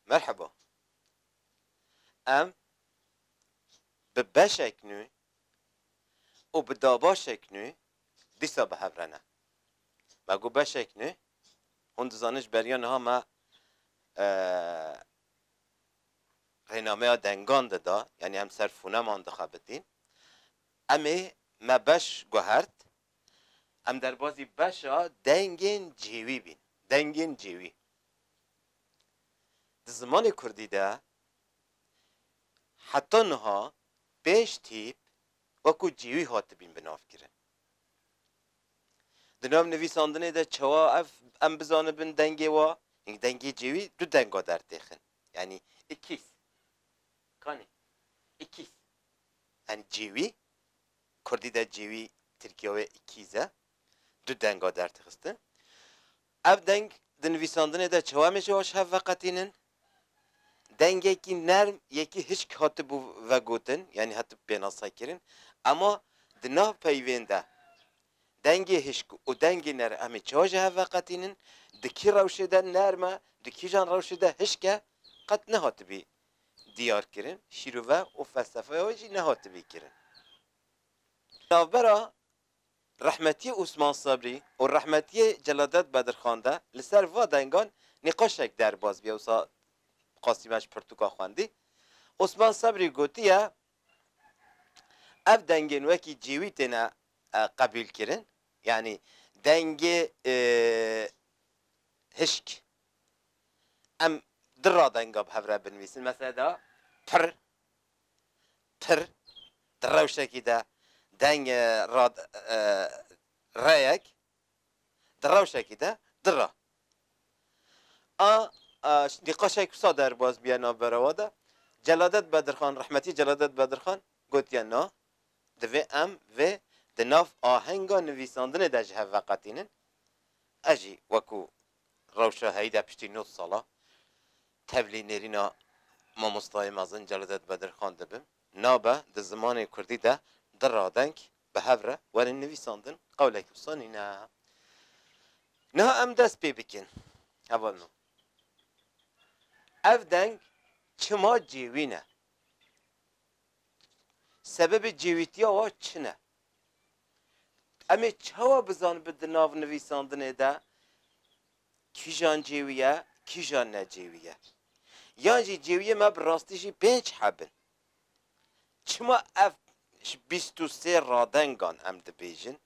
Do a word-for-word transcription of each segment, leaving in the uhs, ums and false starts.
Merheba. Em bi beşek nû û bi dabaşek nû dîsa bi hev re ne. Me got beşek nû, hûn dizanin ji beriya niha me, e, rênameya dengan dida, yanî em ser foneman dixebitîn. Em ê me beş guhert, em derbazî beşa dengên cêwî bîn. Dengên cêwî. Di zimanê kurdî de heta niha pênc tîp wekû cêwî hatibîn binavkirin. Di nav nivîsandinê de çawa ev em bizanibin dengê wa? Hingî dengê cêwî du denga dertêxin. Yanî ikîz. Kanî? Ikîz. Yanî cêwî, kurdî de cêwî, tirkiya wê ikîz e. Du denga dertixistin. Ev deng di nivîsandinê de çawa em ê ji wa ji hev veqetînin? Dengekî nerm, yekî hişk hatibû vegotin, yanî hatibû pênasekirin. Ema di nav peyvên de dengê hişk û dengê nerm em ê çawa ji hev veqetînin? Di kî rewşê de nerm e, di kîjan rewşê de hişk e, qet nehatibî diyar kirin. Şîrove û felsefeya wê jî nehatibî kirin. Navbera rehmetiyê Osman Sebrî û rehmetiyê Celadet Bedirxan de li ser va dengan nîqaşek derbas bûye. Wisa Qasî me ji pirtûka xwendî. Osman Sebrî gotiye, ev dengên wekî cêwî têne, e, qebûl kirin. Yanî dengê, e, hişk. Em du radenga bi hev re binivîsin. Mesela da pir, pir, di rewşekî de deng, e, rad-, e, reyek, di rewşekî de du ra. A, a, nîqaşek wisa derbas bûye navbera wa de. Celadet Bedirxan, rehmetî Celadet Bedirxan gotiye na, divê em vê di nav ahenga nivîsandinê de ji hev veqetînin. Ez jî wekû rewşa heyî de piştî nod sala tevlî nêrîna mamostayê mezin Celadet Bedirxan dibim. Nabe di zimanê kurdî de du radeng bi hev re werin nivîsandin, qewlek wisa nîne. Niha em dest pê bikin. Hevalno. Ev deng çima cêwî ne? Sebebê cêwîtiya wa çi ne? Em ê çawa bizanibin di nav nivîsandinê de kîjan cêwî ye, kîjan ne cêwî ye? Yan jî cêwiyê me bi rastî jî pênc heb in. Çima ev ji bîst û sê radengan em dibêjin,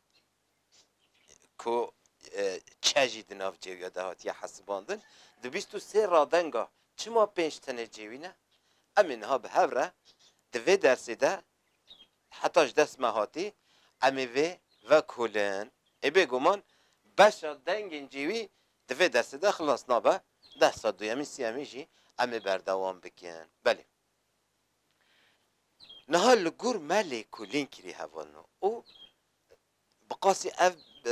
ku, e, çe jî di nav cêwiya de hatiye hesibandin, di bîst û sê radenga çima pênc tenê cêwî ne? Em ê niha bi hev re di vê dersê de heta ji dest me hatî, em ê vê vekolin. Ê bêguman beşa dengên cêwî di vê dersê de xilas nabe, dersa duyemîn, sêyemîn jî em ê berdewam bikin. Belê. Niha li gor me lêkolîn kirî hevalno û bi qasî ev, e,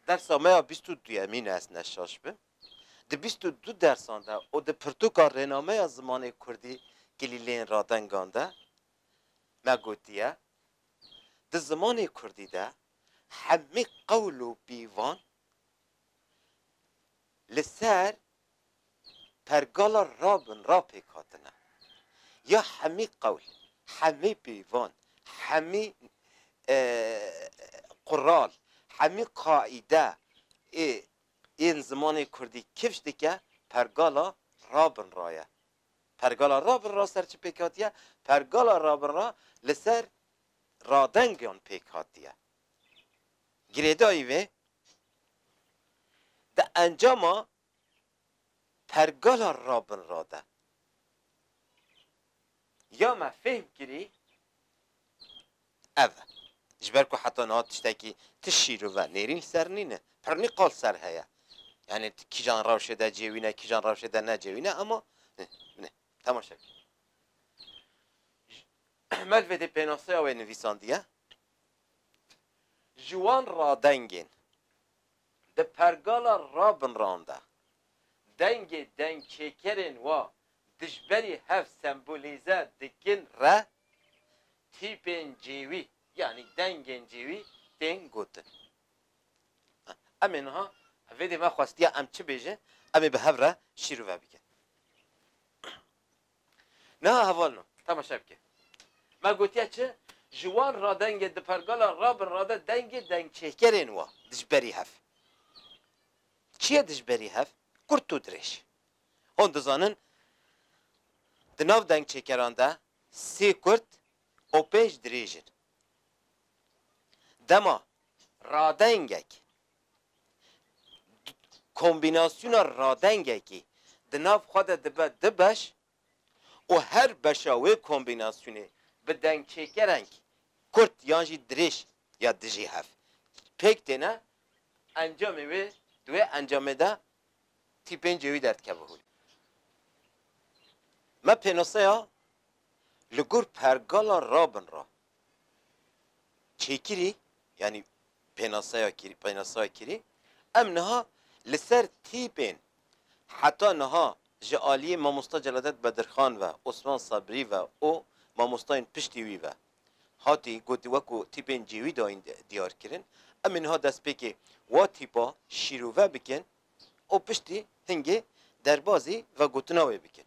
dersa me ya bîst û duyemîn e, ez ne şaş bim. Di bîst û du dersan de û di pirtûka rênameya zimanê kurdî kilîlên radengan de me gotiye, di zimanê kurdî de hemî qewl û pîvan li ser pergala rabin ra pêk hatine. Ya hemî qewl, hemî pîvan, hemî, e, qural, hemî qaîde ê, ên zimanê kurdî kifş dike pergala rabin ra ye. Pergala rabin ra ser çi pêk hatiye? Pergala rabin ra li ser radengan pêk hatiye. Girêdayî vê di encama pergala rabin ra de ya me fêhm kirî ev e. Ji ber ku heta niha tiştekî ti şîrove nêrîn li ser nîne. Pirnî qal ser heye. Yanî kîjan rewşê de cêwî ne, kîjan rewşê de necêwî ne, ama ne, ne. Temaşe bike. Ji-, me li vê dê pênaseya wê nivîsandiye. Ji wan radengên di pergala rabinran de dengê dengçêkerên wa dijberî hev sembolîze dikin re tîpên cêwî, yanî dengên cêwî tên gotin. Em ê niha, vê dê me xwestiya em çi bêjin, em ê bi hev re şîrove bikin. Niha hevalno, temaşe bike. Me gotiye çi? Ji wan radengê di pergala rabin rade dengê dengçêkerên wa dijberî hev. Çi ye dijberî hev? Kurt û dirêj. Hûn dizanin, di nav dengçêkeran de sê kurt û pênc dirêj in. Dema radengek, kombînasyona radengekî di nav xwe de dibe du beş û her beşa wê kombînasyonê bi dengçêkereng kurt yan jî dirêj ya dijî hev pêk têne, encamê wê, di wê encamê de tîpên cêwî derdikeve holê. Me pênaseya li gor pergala rabin re çêkirî, yanî pênaseya kirî, pênaseya kirî, em niha li ser tîpên heta niha ji aliyê mamosta Celadet Bedirxan ve, Osman Sabrî ve û mamostayên piştî wî ve hatî gotî wekû tîpên cêwî dayîn diyar kirin. Em ê niha destpêkê wa tîpa şîrove bikin û piştî hingê derbazî vegotina wê bikin.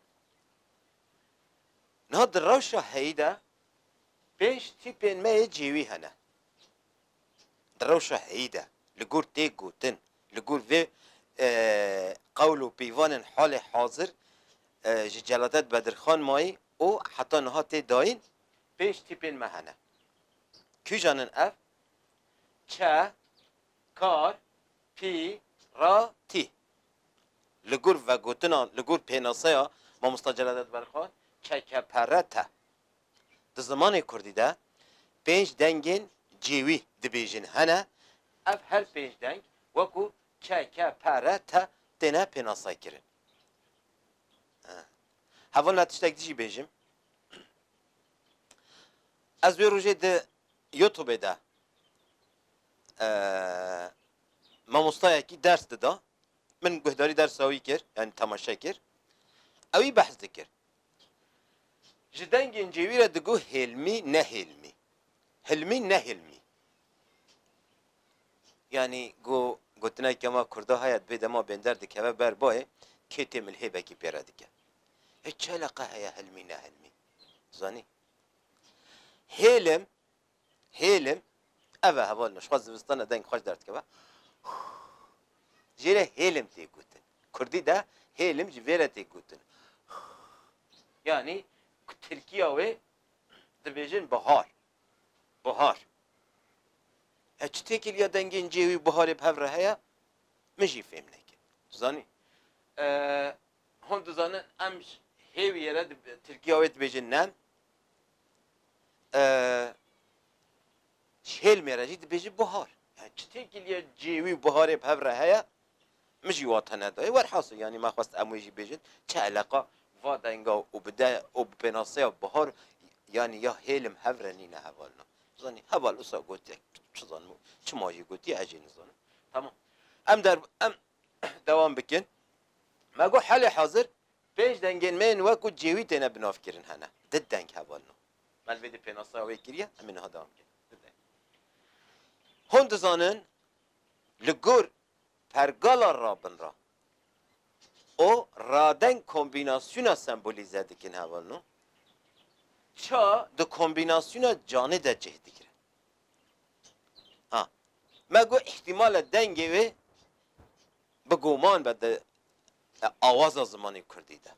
Niha di rewşa heyî de pênc tîpên me yê cêwî hene. Di rewşa heyî de, li gor tê gotin, li gor vê, e, qewl û pîvanên halê hazir, e, ji Celadet Bedirxan mayî û heta niha tê dayîn, pênc tîpên me hene. Kîjan in ev? Çe, kar, pî, ra, tî. Li gor vegotina, li gor pênaseya mamosta Celadet Bedirxan, çekepere te. Di zimanê kurdî de pênc dengên cêwî dibêjin hene. Ev her pênc deng wekû çe, ke, pe, re, te têne pênasekirin. He. Hevalno, tiştek dî jî bêjim. Ez wê rojê di YouTubeê de, e, mamostayekî ders dida. Min guhdarî dersa wî kir, yanî temaşe kir. Ewî behs dikir. Ji dengên cêwî re digot hêlmî, ne hêlmî. Hilmî, ne hilmî. Yanî go, gotineke ma kurda heye, dibê dema bênder dikeve ber bayê, kê tê milhêbekî pê re dike. Hê çi eleqe heye hilmî, ne hilmî? Zanî? Hêlim, hêlim, ev e hevalno, ji xwe zivistana deng xweş derdikeve. Jê re hêlim tê gotin. Kurdî de hêlim ji vê re tê gotin. Yanî tirkiya wê dibêjin bihar. Bihar. E, çi têkiliya dengên cêwî û biharê bi hev re heye? Min jî fêm nekir. Zanî? E, hûn dizanin em ji hêwiyê re di tirkiya wê dibêjin nem. E, ji hêlmê re jî dibêjin bihar. Yani çi têkiliya cêwî û biharê bi hev re heye? Min jî wate nedaye. Werhasil, yanî me xwest em wê jî bêjin. Çi eleqa va denga û bi de û bi pênaseya bihar, yanî ya hêlim hev re nîne hevalno. Zanî, heval wisa gotiye, çi zanim, çima jî gotiye, ez jî nizanim. Tamam. Em der, em dewam bikin. Me got, helê hazir pênc dengên me yên wekû cêwî têne binavkirin hene. Di deng hevalno. Me li vê di pênaseya wê kiriye, em ê niha dewam bikin. Di deng. Hûn dizanin, li gor pergala rabin re û radeng kombînasyona sembolîze dikin hevalno. Ça di kombînasyona canê de cih digire. Ha. Me got îhtîmale dengê wê bi goman be di, e, awaza zimanê kurdî de.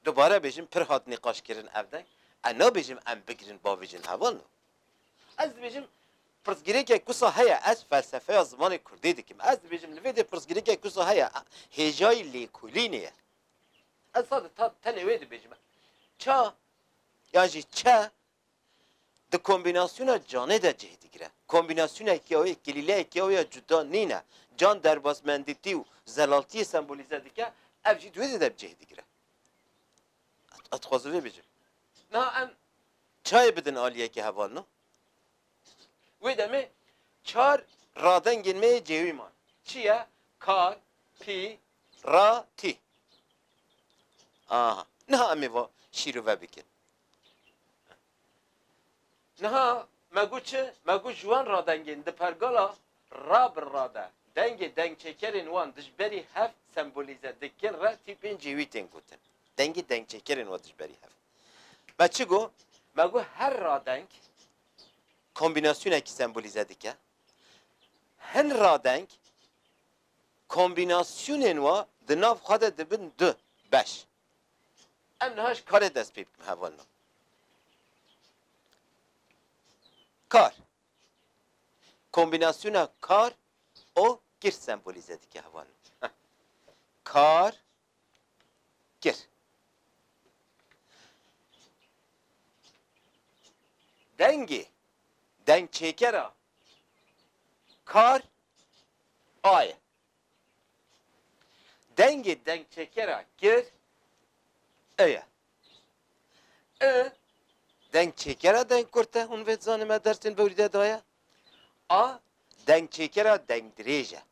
Dubare bêjim, pir hat nîqaş kirin ev deng. Ez nabêjim em bigirin bavêjin hevalno. Ez dibêjim, pirsgirêkek wisa heye, ez felsefeya zimanê kurdî dikim. Ez dibêjim, li vê de pirsgirêkek wisa heye, hêjayî lêkolînê ye. Ez sadece ta-, tenê wê dibêjim. Ça, yan jî çe, di kombînasyona canê de cih digire. Kombînasyoneke ya wê, kilîleyeke ya wê ya cuda nîne. Can derbasmendîtî û zelaltiyê sembolîze dike, ev jî di wê de cih digire. Ez dixwazim vê bêjim. Niha em çayê bidin aliyekê hevalno. Wê demê çar radengên me yê cêwî man. Çi ye? Kar, pî, ra, tî. Aha. Niha em ê va şîrove bikin. Niha me got çi? Me got ji wan radengên di pergala ra bi ra de dengê dengçêkerên wan dijberî hev sembolîze dikin re tîpên cêwî tên gotin. Dengê dengçêkerên wa dijberî hev. Me çi got? Me got her radeng kombînasyonekî sembolîze dike. Hin radeng kombînasyonên wa di nav xwe de dibin du beş. Em niha ji karê dest pê bikin hevalno. Kar. Kombînasyona kar û kir sembolîze dike hevalno. Heh. Kar, kir. Dengê dengçêkera kar a ye. Dengê dengçêkera kir e ye. I dengçêkera dengkurt e, hûn vê dizanî me dersên vewrî de daye. A dengçêkera dengdirêj e.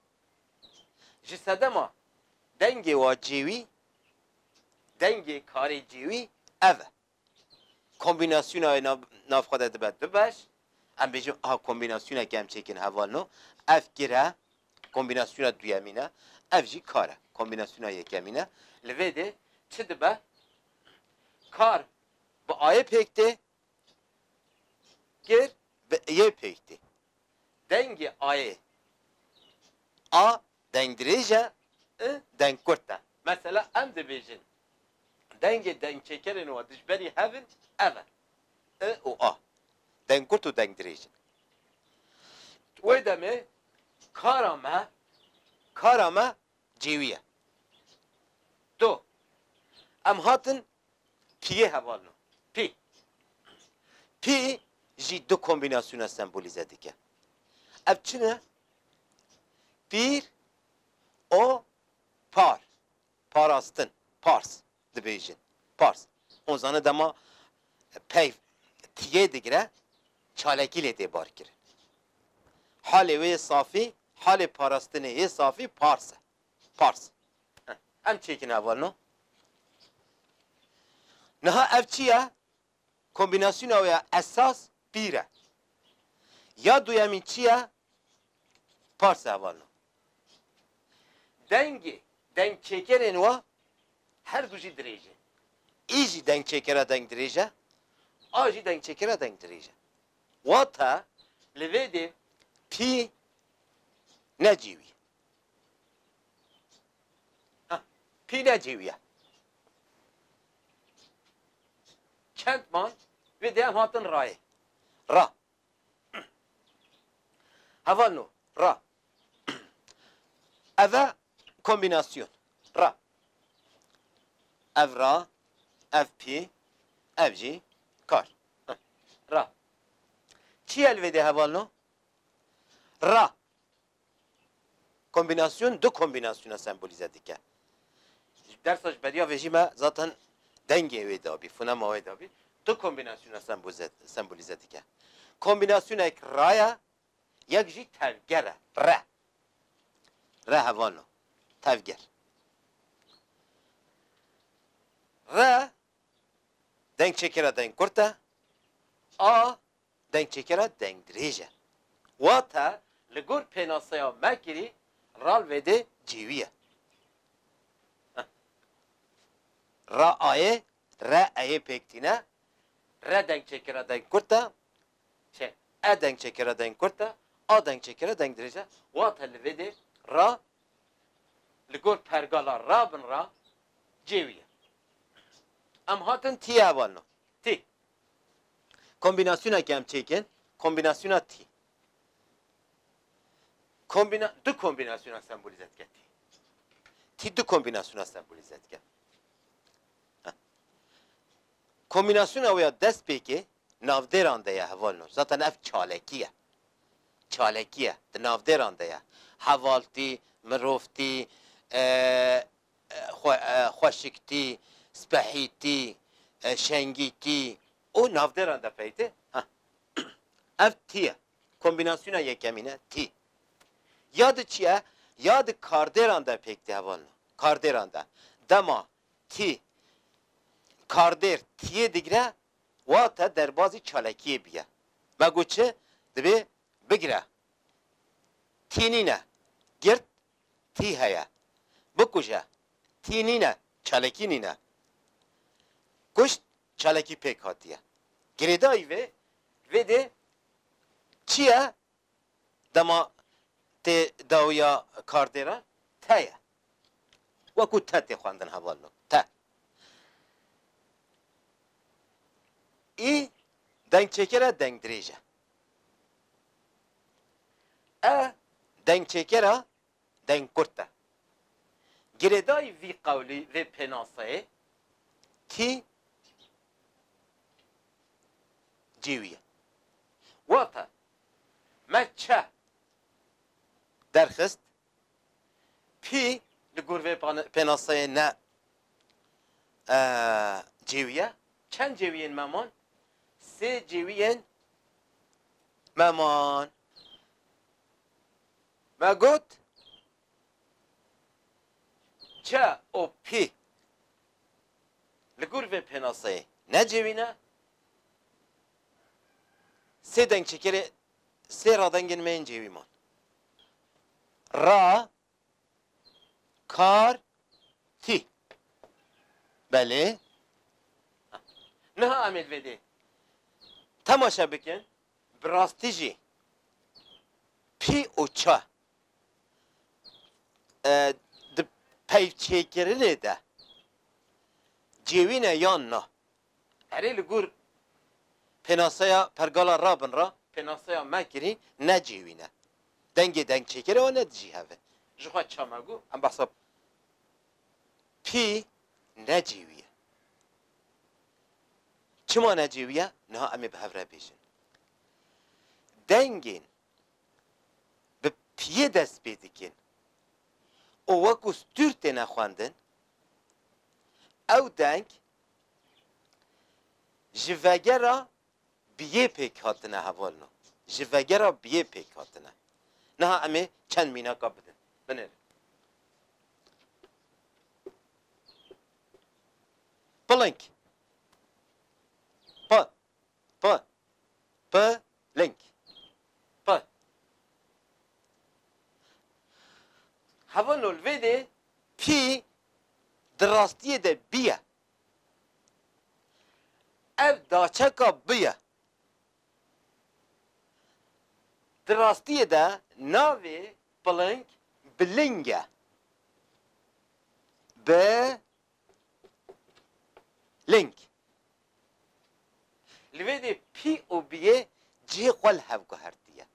Ji sedema dengê wa cêwî, dengê karê cêwî ev e. Kombînasyona wê nav, nav xwe de dibe du beş. Em bêjin, aha, kombînasyoneke em çêkin hevalno. Ev kir e, kombînasyona duyemîn e. Ev jî kar e, kombînasyona yekemîn e. Li vê de çi dibe? Kar bi ayê pêk tê, kir bi iyê pêk tê. Dengê ayê a dengdirêj e, i dengkurt e. Mesela em dibêjin, dengê dengçêkerên wa dijberî hev in, ev e. I û a. Dengkurt û dengdirêj in. Wê demê kara me, kara me cêwî ye. Do. Em hatin piyê hevalno. Pî. Pî jî du kombînasyona sembolîze dike. Ev çi ne? Pîr û par. Parastin. Pars dibêjin. Pars. Hûn zanin dema peyv tiyê digire, çalekî lê tê barkirin. Halê wê yê safî, halê parastinê yê safî pars e. Pars. Heh. Em çêkin hevalno. Niha ev çi ye? Kombînasyona wê ya esas pîr e. Ya duyemîn çi ye? Pars e hevalno. Dengê dengçêkerên wa her du jî dirêj in. Î jî dengçêkera dengdirêj e, a jî dengçêkera dengdirêj e. Wate li vê de pî ne cêwî. Ha, pî ne cêwî ye. Çend man? Vê de em hatin rayê. Ra. Hevalno, ra. Ev e kombînasyon. Ra. Ev ra, ev pî, ev jî kar. Heh. Ra. Çi ye li vê de hevalno? Ra. Kombînasyon du kombînasyona sembolîze dike. Dersa ji beriya vê jî me zaten dengê wê dabî, fonema wê dabî. Du kombînasyona sembolize-, sembolîze dike. Kombînasyonek ra ye, yek jî tevger e. Re. Re hevalno. Tevger. Re dengçêkera dengkurt e. A dengçêkera dengdirêj e. Wate li gor pênaseya me kirî ra li vê de cêwî ye. Heh. Ra ayê, re eyê pêk tîne. Re dengçêkera dengkurt e. Şey, e dengçêkera dengkurt e. A dengçêkera dengdirêj e. Wate li vê de ra li gor pergala ra bin ra cêwî ye. Em hatin tî ye hevalno. Tî. Kombînasyoneke em çêkin. Kombînasyona tî. Kombîna-, du kombînasyona sembolîze dike tî. Tî du kombînasyona sembolîze dike. Heh. Kombînasyona wê ya destpêkê navdêran de ye hevalno. Zaten ev çalekî ye. Çalekî ye. Di navdêran de ye. Hevaltî, mirovtî, e, e, xwe-, e, xweşiktî, spehîtî, e, şengîtî û navdêran de peytê. Ha. Ev tî ye. Kombînasyona yekemîn e, tî. Ya di çi ye? Ya di kardêran de pêk tê hevalno. Kardêran de. Dema tî kardêr tiyê digire, wate derbazî çalekiyê bûye. Me got çi? Dibê bigire. Tî nîne. Girt tî heye. Bikuje. Tî nîne. Çalekî nîne. kuşt, çalakî pêk hatiye. Girêdayî vê, vê dê çi ye? Dema tê dawiya kardê re, te ye. Wekû te tê xwendin hevalno. Te. Î dengçêker e, deng dirêj e. E dengçêker e, deng kurt e. Girêdayî vî qewlî, vê pênaseyê, tî cêwî ye. Wate, me çe derxist, pî li gor vê pane-, pênaseyê ne, e, cêwî ye. Çend cêwiyên me man? Sê cêwiyên me man. Me got, çe û pî li gor vê pênaseyê ne cêwî ne. Sê dengçêkerê, sê radengên me yên cêwî man. Ra, kar, tî. Belê. Niha em ê li vê dê temaşe bikin. Bi rastî jî pî û ça, e, di peyvçêkirinê de cêwî ne yan na? Erê, li gor pênaseya pergala rabin re, pênaseya me kirî, ne cêwî ne. Dengê dengçêkerê wan ne dijî hev e. Ji xwe ça me got, em behsa pî ne cêwî ye. Çima ne cêwî ye? Niha em ê bi hev re bêjin. Dengên bi piyê dest pê dikin û wekû stûr têne xwendin, ew deng ji vegera biyê pêk hatine hevalno. Ji vegera biyê pêk hatine. Niha em ê çend mînaka bidin. Binêrin. Piling. Pi. Pi. Piling. Pi. Hevalno, li vê dê pî di rastiyê de bi ye. Ev daçeka bi ye. Di rastiyê de navê piling biling e. Bi ling. Li vê dê pî û biyê cihê xwe li hev guhertiye.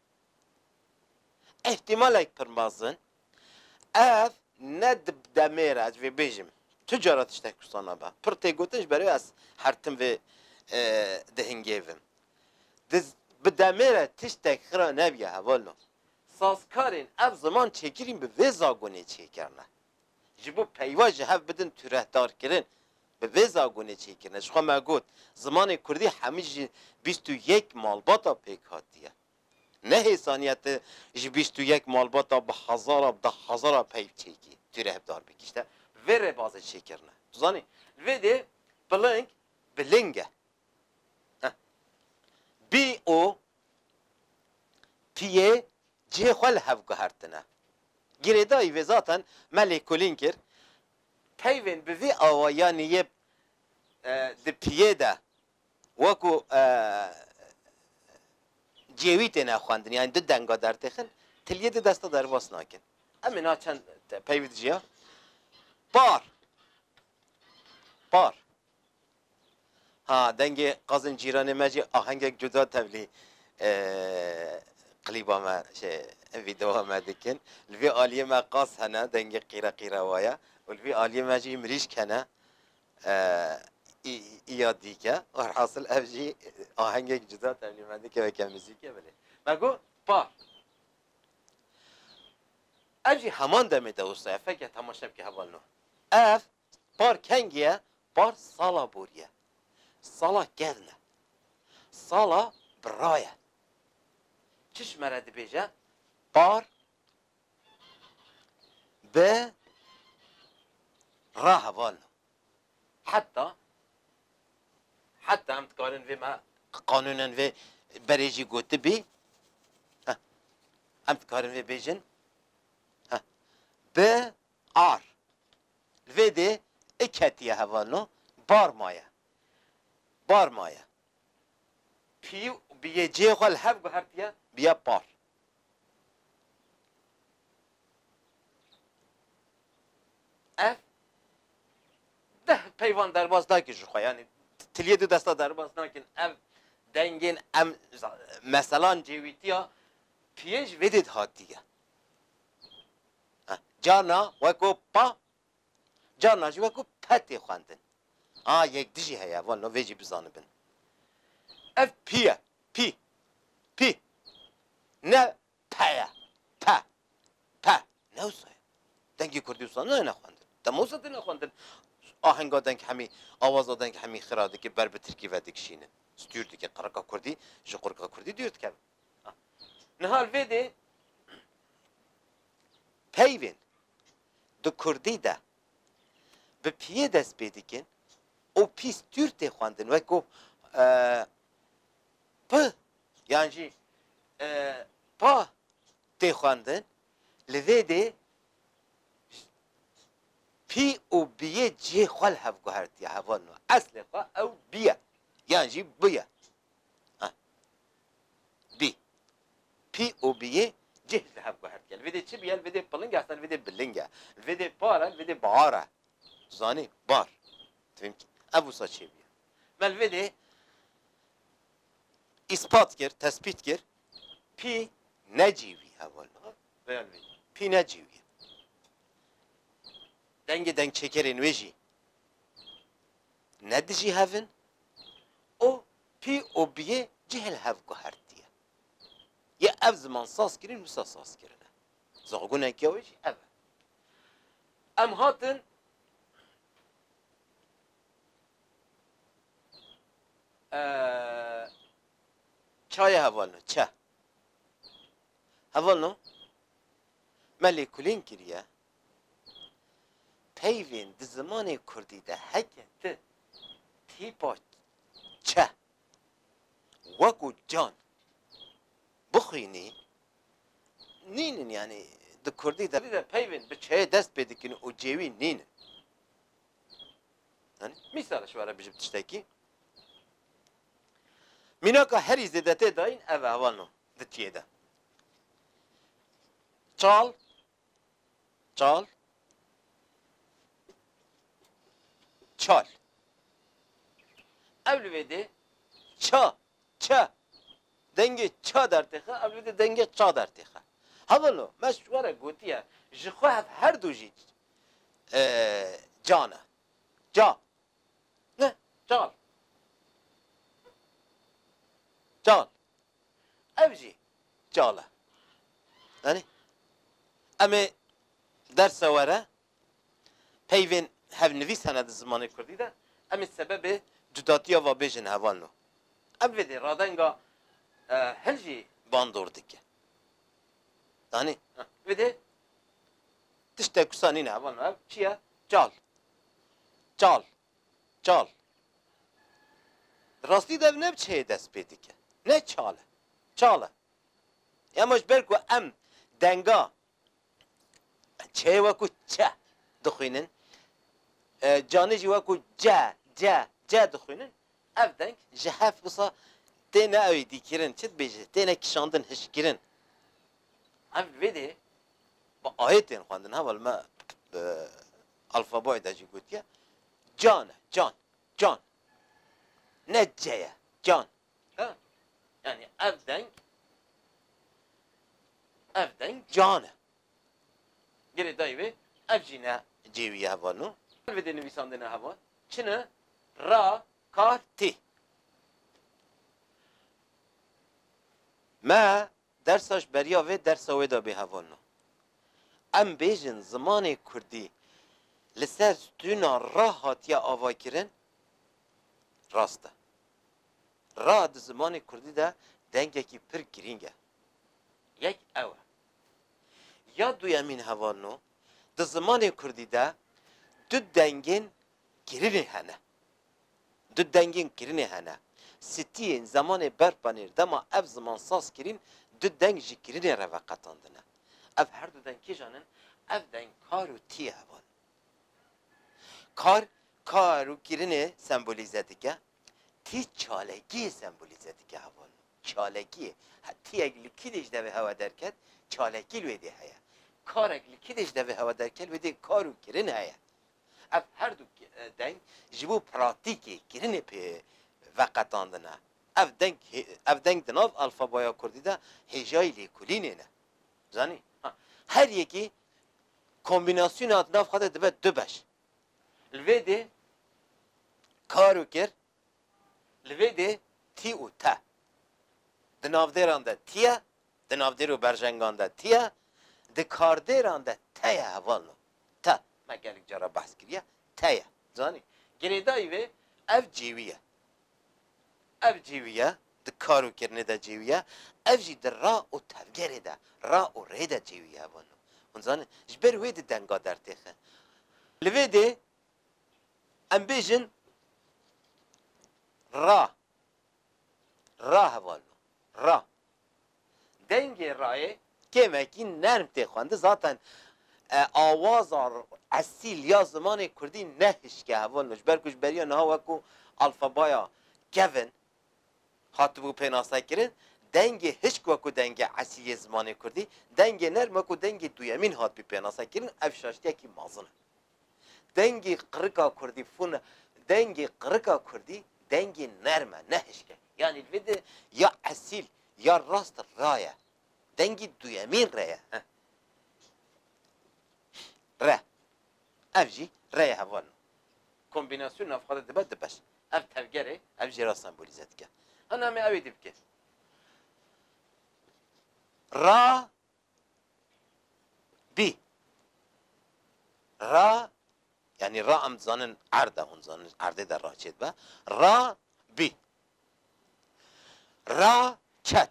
Îhtimalek pir mezin, ev ne di demê re, ez vê bêjim, tu cara tiştek wisa nabe. Pir têgotin, ji ber wê ez her tim vê, e, dihingêvim. Di, bi demê re tiştek xira nebiye hevalno. Sazkarên ev ziman çêkirîn bi vê zagonê çêkirine. Ji bo peyva ji hev bidin tûrehdarkirin, bi vê zagonê çêkirine. Ji xwe me got, zimanê kurdî hemî ji bîst û yek malbata pêk hatiye. Ne hêsaniye tu ji bîst û yek malbata bi hezara, bi deh hezara peyv çêkî, tûrehbdar bikî. Îşte vê rêbazê çêkirine. Tu zanî, li vê dê piling biling e. Heh. Bî û piyê cihê xwe li hev guhertine. Girêdayî vê zaten me lêkolîn kir. Peyvên bi vî awayanî yê, e, di piyê de wekû, e, cêwî têne xwendin, yanî du denga dertêxin, tiliyê di desta derbas nakin. Em ê niha çend te-, peyv dijiya. Par. Par. Ha, dengê qazên cîranê me jî ahengek cuda tevlî, e, klîba me, şey, vîdeoya me dikin. Li vê aliyê me qaz hene, dengê qîre qîre wa ye. Û li vê aliyê me jî mirîşk hene, e, î-, î-, ya dîke. Werhasil ev jî ahengek cuda tevlî me dike, weke muzîkê belê. Me got, par. Ev jî heman demê de wisa ye. Feke temaşe bike hevalno. Ev Par kengî ye? Par sala borî ye. Sala kevn e. Sala bira ye. Çi ji me re dibêje? Par bi ra hevalno. Heta, heta em dikarin vê me qanûnen vê berê jî gotibî. Heh. Em dikarin vê bêjin. Heh. Bi ar. Li vê dê ik hetiye hevalno, bar maye. par maye. Pî û biyê cihê xwe li hev guhertiye, biye par. Ev deh peyvan derbas nake ji xwe, yanî tiliyê du desta derbas nakin. Ev dengên em za-, meselan cêwîtiya piyê ji vê dê dihatiye. Ha, carna weko pa, carna jî weko pe tê xwendin. A yek dijî heye, van no vê jî bizanibin. Ev pî ye, pî, pî. Ne pe ye, pe, pe. Ne wisa ye. Dengê kurdî wisa nayê nexwendin. Dema wisa tê nexwendin. Ahenga deng hemî, awaza deng hemî xira dike, ber bi tirkî vedikişînin. Stûr dike, qirika kurdî, ji qirika kurdî dûr dikevin. Ha. Niha li vê dê peyvên di kurdî de bi piyê dest pê dikin û pî stûr tê xwendin, wek ku, e, p yan jî, e, pa tê xwendin, li vê dê pî û biyê cihê xwe li hev guhertiye, hevalno. Eslê xwe ew biye yan jî biye. Ha. Bî. Pî û biyê cih li hev guhertiye. Li vê dê çi biye? Li vê dê piling e, li vê dê biling e. Li vê dê par e, li vê dê bar e. Zanî? Bar. Fehmkî? Ev wisa çêbûye. Me li vê dê îspat kir, tespît kir. Pî necîwî hevalno. Veya li vê dê. Pî necîwî. Dengê dengçêkerên wê jî ne dijî hev in û pî û biyê cih li hev guhertiye. Yê ev ziman saz kirîn, wisa saz kirine. Zoxguneke wê jî ev e. Em hatin, e, çaye hevalno, çe. Hevalno, me lêkolîn kiriye. Peyvên di zimanê kurdî de heke ti tîpa çe wekû can bixwînî, nînin, yanî di kurdî de, de peyvên bi çeyê dest pê dikin û cêwî nînin. Yanî, mîsal ji we re bijim tiştekî. Mînaka herî zêde tê dayîn ev e, hevalno, di tiyê de. Çal, çal, çal. Ev li vê dê ça, ça. Dengê ça dertêxe, ev li vê dê dengê ça dertêxe. Hevalno, me ji we re gotiye, ji xwe hev her du jî, e, can e. Ca. Ne, çal. Çal. Ev jî çal e. Yanî, em ê dersa were peyvên hevnivîs hene di zimanê kurdî de, em ê sebebê cudatiya ve bêjin hevalno. Ev vê dê radenga, e, hil jî bandor dike. Yanî, vê dê tiştek wisa nîne hevalno. Ev çi ye? Çal. Çal. Çal. Rastî de ev ne bi çeyê dest pê dike. Ne çal e. Çal e. Ema ji ber ku em denga çeyê wekû çe dixwînin, e, canê jî wekû ce, ce, ce dixwînin, ev deng ji hev wisa têne ewî dîkirin, çi dibêje, têne kişandin, hişkirin. Ev vê dê bi ayê tên xwendin, heval me, e, alfabayê de jî gotiye, can e, can. Can. Ne ce ye. Can. Ha? Yanî ev deng, ev deng can e. Girêdayî wê ev jî ne cêwî ye hevalno. Vê dê nivîsandine heval. Çi ne? Ra, kar, tê. Me dersa ji beriya vê dersa wê de bê hevalno. Em bêjin zimanê kurdî li ser stûna ra hatiye avakirin, rast e. Ra di zimanê kurdî de dengekî pir girîng e. Yek ew e. Ya duyemîn hevalno, di zimanê kurdî de du dengên kirinê hene. Du dengên kirinê hene. Stiyên zemanê berpanêr dema ev ziman saz kirîn, du deng ji kirinê re veqetandine. Ev her du deng kîjan in? Ev deng kar û tî ye heval. Kar, kar û kirinê sembolîze dike. T Tî çalekiyê sembolîze dike hevalno. Çalekiyê. He, tiyek li kî dê ji devê hewa derket, çalekî li wê dê heye. Karek li kî dê ji devê hewa derket, li wê dê kar û kirin heye. Ev her du, e, deng ji bo pratîkê kirinê pê veqetandine. Ev deng hê-, ev deng di nav alfabaya kurdî de hêjayî lêkolînê ne. Zanî? Ha. Her yekî kombînasyona di nav xwe de dibe du beş. Li vê dê kar û kir, li vê dê tî û te. Di navdêran de tî ye, di navdêr û berjengan de tî ye, di kardêran de te ye hevalno. Te, me gelek cara behs kiriye, te ye. Zanî? Girêdayî vê ev cêwî ye. Ev cêwî ye, di kar û kirinê de cêwî ye. Ev jî di ra û tevgerê de, ra û rê de cêwî ye hevalno. Hûn zanin, ji ber wê di denga dertêxe. Li vê dê em bêjin ra. Ra hevalno. Ra. Dengê rayê kêmekî nerm tê xwendin. Zaten, e, awaza esîl ya zimanê kurdî ne hişk e hevalno. Ji ber ku ji beriya niha wekû alfabaya kevin hatibû pênasekirin, dengê hişk wekû dengê esîl yê zimanê kurdî, dengê nerm wekû dengê duyemîn hatibî pênasekirin, ev şaştiyekî mezin e. Dengê qirika kurdî, fon-, dengê qirika kurdî dengê nerm e, ne hişk e. Yanî li vê de ya esîl, ya rast ra ye. Dengê duyemîn re ye. Heh. Re. Ev jî re ye hevalno. Kombînasyon nav xwe de dibe du beş. Ev tevger e, ev jê re sembolîze dike. Hana me ew ê dî bike. Ra bî. Ra, yanî ra em dizanin erd e, hûn dizanin erdê de ra çêdibe. Ra bî. Ra ket.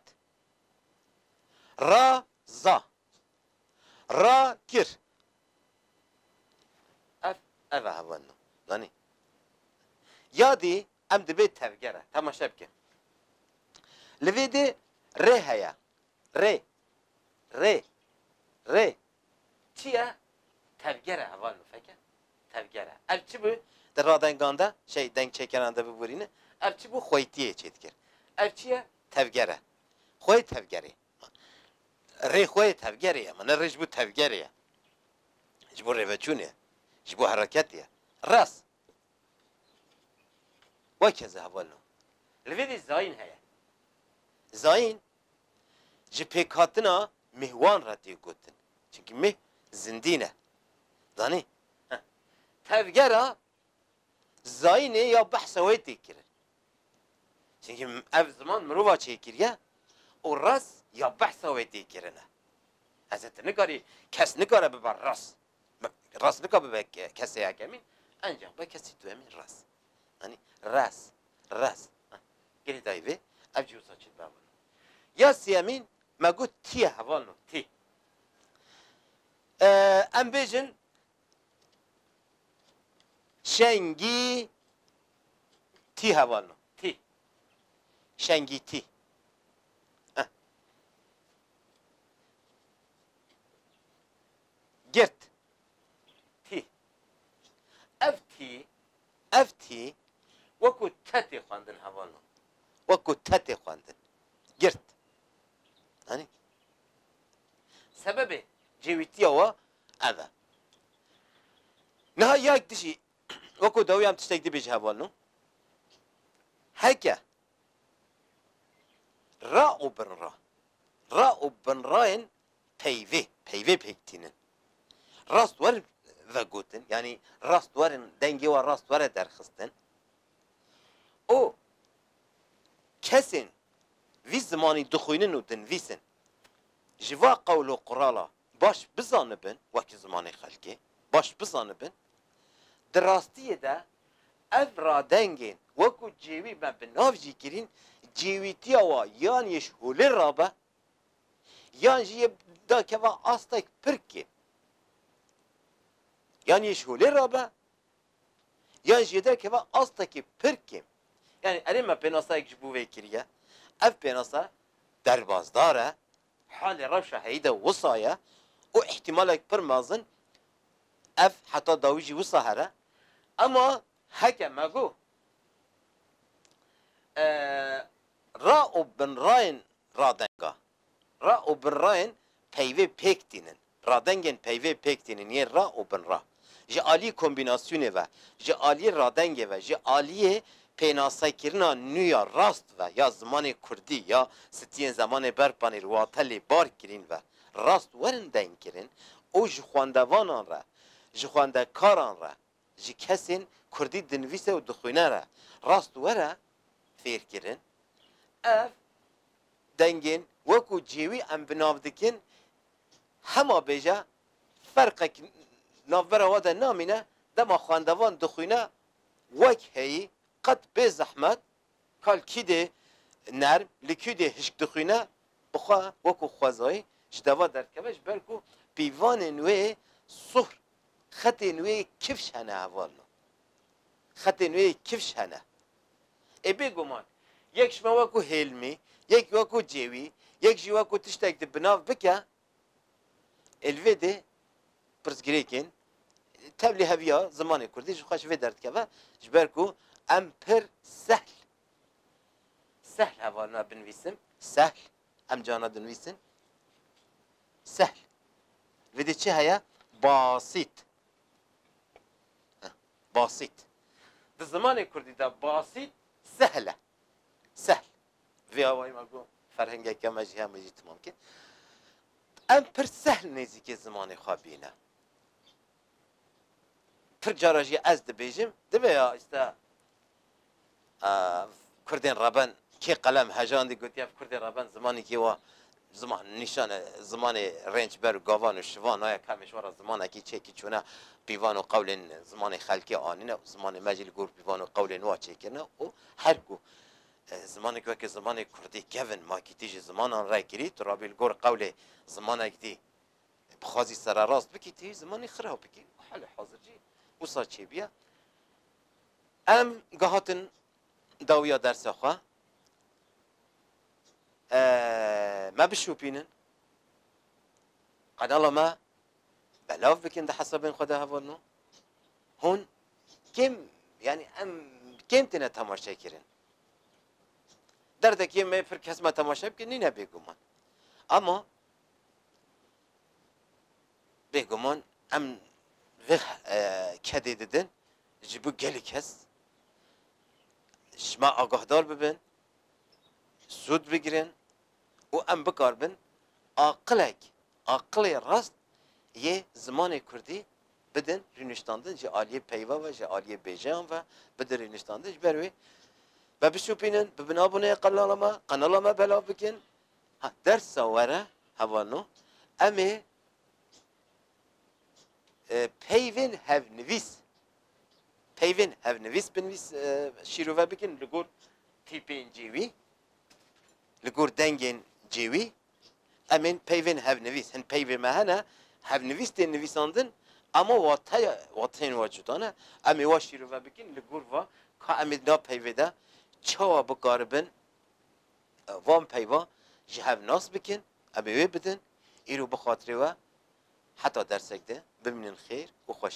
Ra za. Ra kir. Ev, ev e hevalno. Zanî? Ya dî em dibê tevger e. Temaşe bike. Li vê dê rê heye. Rê. Rê. Rê. Çi ye? Tevger e hevalno feke. Tevger e. Ev çi bû? Di radengan de, şey, dengçêkeran de biborîne. Ev çi bû? Xweytiyê çêdikir. Ev çi ye? Tevger e. Xweyê tevgerê. Rê xweyê tevgerê ye. Mane rê ji bo tevgerê ye. Ji bo rêveçûnê ye. Ji bo hereketê ye. Res. Weke ze hevalno. Li vê de zayîn heye. Zayîn ji pêkhatina mêhwan re tê gotin. Çimkî mêh zindî ne. Zanî? Heh. Tevgera zayînê ya behsa wê tê kirin. Çimkî ev ziman mirova çêkiriye û res ya behsa wê tê kirine. Ez ê tu nikarî, kes nikare bibe res. Res nika bibe ke-, kesê yekemîn, encax be kesê duyemîn res. Yanî res, res. Heh. Girêdayî vê, ev jî wisa çêdibe hevalno. Ya sêyemîn, me got tî ye hevalno, tî. Ee, em bêjin şengî tî hevalno. Tî. Şengî tî. Heh. Girt. Tî. Ev tî, ev tî wekû te tê xwendin hevalno. Wekû te tê xwendin. Girt. Anî? Sebebê cêwîtiya wa ev e. Niha ya yek dî jî wekû dawî em tiştek dibêje hevalno. Heke ra û binra. Ra û binrayên peyvê, peyvê pêk tînin. Rast werin vegotin, yanî rast werin, dengê wa rast were derxistin. Û kesên vî zimanî dixwînin û dinivîsin, ji va qewl û qurala baş bizanibin, wekî zimanê xelkê, baş bizanibin, di rastiyê de ev radengên wekû cêwî me bi nav jî kirîn, cêwîtiya wa yan yê ji holê rabe, yan jî yê dakeve astek pir kêm. Yan yê ji holê rabe, yan jî yê derkeve astekî pir kêm. Yanî erê me pênaseyek ji bo vê kiriye. Ev pênase derbasdar e. Halê rewşa heyî de wisa ye û îhtîmalek pir mezin ev heta dawî jî wisa here. Ema heke me got, Ra û binrayên radenga. Ra û binrayên peyvê pêk tînin. Radengên peyvê pêk tînin yên ra û binra. Ji aliyê kombînasyonê ve, ji aliyê radengê ve, ji aliyê pênasekirina nû ya rast ve ya zimanê kurdî ya stiyên zemanê berpanî re wate lê bar kirîn ve rast werin dengkirin û ji xwendevanan re, ji xwendekaran re, ji kesên kurdî dinivîse û dixwîne re rast were fêrkirin. Ev dengên wekû cêwî em bi nav dikin, hema bêje ferqek navbera we de namîne, dema xwendevan dixwîne wek heyî, qet bê zehmet, ka li kîdê nerm, li kîdê hişk dixwîne, bi xwe wekû xwezayî ji deva derdikeve, ji ber ku pîvanên wê suhr, xetên wê kifş hene hevalno. Xetên wê kifş hene. Ê bêguman, yek ji me wekû hêlmî, yek wekû cêwî, yek jî wekû tiştek di binav bike, ê li vê dê pirsgirêkên tevlî heviya zimanê kurdî ji xwe ji vê derdikeve, ji ber ku em pir sehl, sehl hevalna binivîsim, sehl, em cana dinivîsin, sehl. Vê dê çi heye? Basît. Heh, basît. Di zimanê kurdî de basît sehl e. Sehl. Vê awayî me got, ferhengeke me jî heye, me jî timam kir. Em pir sehl nêzîkê zimanê xwe bîne. Pir cara jî ez dibêjim, dibe ya îşte, e, kurdên reben kê qelem hejandî gotiye, ev kurdên reben zimanekî wa ziman nîşan e, zimanê rênçber û gavan û şivan, naya ka em ê ji we re zimanekî çêkî çûne, pîvan û qewlên zimanê xelkê anîne û zimanê me jî li gor pîvan û qewlên wa çêkirine û her ku, e, zimanek weke zimanê kurdî kevin makî tî ji zimanan re girî, tu rabî li gor qewlê zimanek dî bixwazî sererast bikî, tê zimanê xirab bikî. Halê hazir jî wisa çêbûye. Em gihatin dawiya dersa xwe. Ee, me bişopînin. Qenala me belav bikin di hesabên xwe de hevalno. Hûn kêm, yanî em kêm têne temaşe kirin. Derdekê me pir kes me temaşe bikin, nîne bêguman. Ama bêguman em vê, e, kedê didin ji bo gelî kes. Ji me agahdar bibin, sûd bigirin û em bikaribin aqilek, aqilê rast yê zimanê kurdî bidin rûniştandin ji aliyê peyva ve, ji aliyê bêjeyan ve bidin rûniştandin. Ji ber wê me bişopînin, bibin aboneyê qenala me, qenala me belav bikin. Ha, dersa were, hevalno, em ê, e, peyvên hevnivîs, peyvên hevnivîs binivîs, e, şîrove bikin li gor tîpên cêwî, li gor dengên cêwî. Em ên peyvên hevnivîs, hin peyvê me hene, hevnivîs tên nivîsandin, ama wateya, wateyên wa cuda ne. Em ê wa şîrove bikin, li gor va ka em ê di nav peyvê de çawa bikaribin, e, van peyva ji hev nas bikin, em ê wê bidin. Îro bi xatirê we heta dersek de bimînin xêr û xweş.